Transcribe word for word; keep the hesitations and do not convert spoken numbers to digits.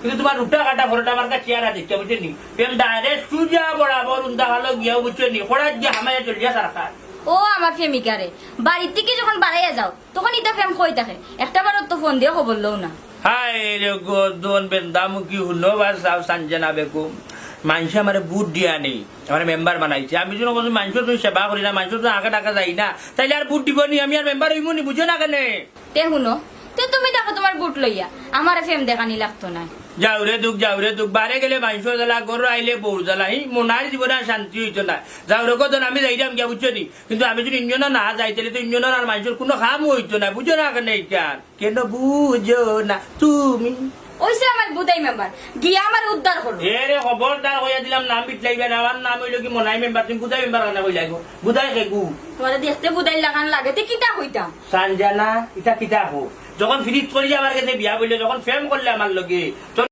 কিন্তু তুমার রুটা কাটা ফরটা আমার কাছে চেহারা দেখতে, বুঝছো নি? প্রেম ডাইরেক্ট সুজা বরাবর উন্দা ভালো গিয়াও, বুঝছো নি? খোড়াত গিয়া হামাইয়া চলিয়া সারখার। ও আমার প্রেমিকারে, বাড়ির থাকি যখন বারাইয়া যাও, তখন ইতা প্রেম কই থাকে? একটা বারও তো ফোন দিয়া খবর লও না। হায় রে গর্দন বেন্দামুখী, হুনো বা চাও সানজানা বেগম, মানষে আমারে ভোট দিয়া নি, আমারে মেম্বার বানাইছে। আমি যদি কোনো মানষর তুমি সেবা করি না, মানষর তো আগে ডাকা যাই না, তাইলে আর ভোট দিব নি? আমি আর মেম্বার অইমু নি, বুঝো না কেনে? তে হুনো, তে তুমি দেখো তুমার ভোট লইয়া, আমারে প্রেম দেখানি লাগতো না। যাও রে দুখ, যাও রে দুখ, বারে গেলে মানষর জ্বালা, ঘরো আইলে বউর জ্বালা, হি মনার জীবনে আর শান্তি অইতো না। যাও রে গর্দন, আমি যাইরাম গিয়া, বুঝছো নি? কিন্তু আমি যদি ইউনিয়নো না যাই, তাইলে তো ইউনিয়নর আর মানষর কোনো কাম অইতো না, বুঝো না কেনে ইখান? কেন বুঝো না তুমি? অইছে আমার বুদাই মেম্বার, গিয়া আমারে উদ্ধার করো। এ রে, খবরদার কইয়া দিলাম, নাম বিটলাইবা না। আমার নাম অইলো কি মনাই মেম্বার, তুমি বুদাই মেম্বার কেনে কইলায় গো? বুদাই কে গু? তুমারে দেখতে বুদাই লাখান লাগে, তে কিতা কইতাম? সানজানা, ইতা কিতা কও? যখন ফিরিত করি আমার গেছে বিয়া বইলে, যখন প্রেম করলে আমার লগে,